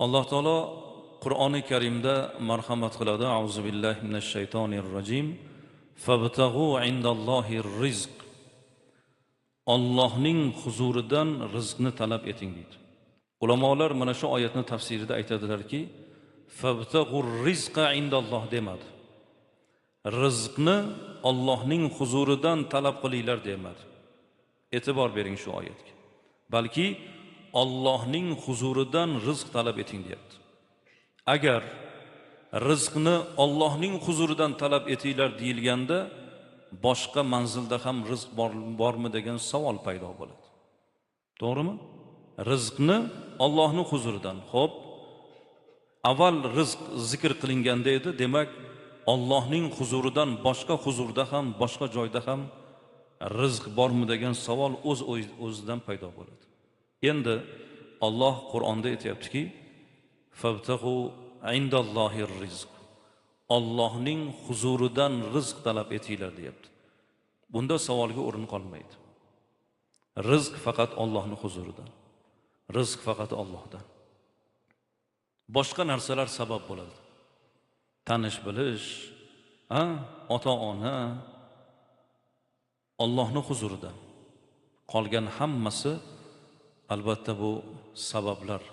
Alloh taolo Qur'oni Karimda marhamat qiladi. Auzu billahi minash shaytonir rojim. Fabtag'u indallohi rizq. Allohning huzuridan rizqni talab eting deydi. Ulamolar mana shu oyatni tafsirida aytadilarki, fabtag'ur rizqa indalloh demadi. Rizqni Allohning huzuridan talab qilinglar demadi. E'tibor bering shu oyatga. Balki Allohning huzuridan rizq talab eting deyapti. Agar rizqni Allohning huzuridan talab etinglar deyilganda, boshqa manzilda ham rizq bormi degan savol paydo bo'ladi. To'g'rimi? Rizqni Allohning huzuridan. Xo'p, avval rizq zikr qilinganda edi, demak Allohning huzuridan boshqa huzurda ham, boshqa joyda ham rizq bormi degan savol o'z-o'zidan paydo bo'ladi. Endi Alloh Qur'onda aytayaptiki, fabtag'u indallohir rizq. Allohning huzuridan rizq talab etinglar deyapti. Bunda savolga o'rin qolmaydi. Rizq faqat Allohning huzuridan. Rizq faqat Allohdan. Boshqa narsalar sabab bo'ladi. Tanish bilish, ota-ona Allohning huzuridan. Qolgan hammasi albatta bu sabablar.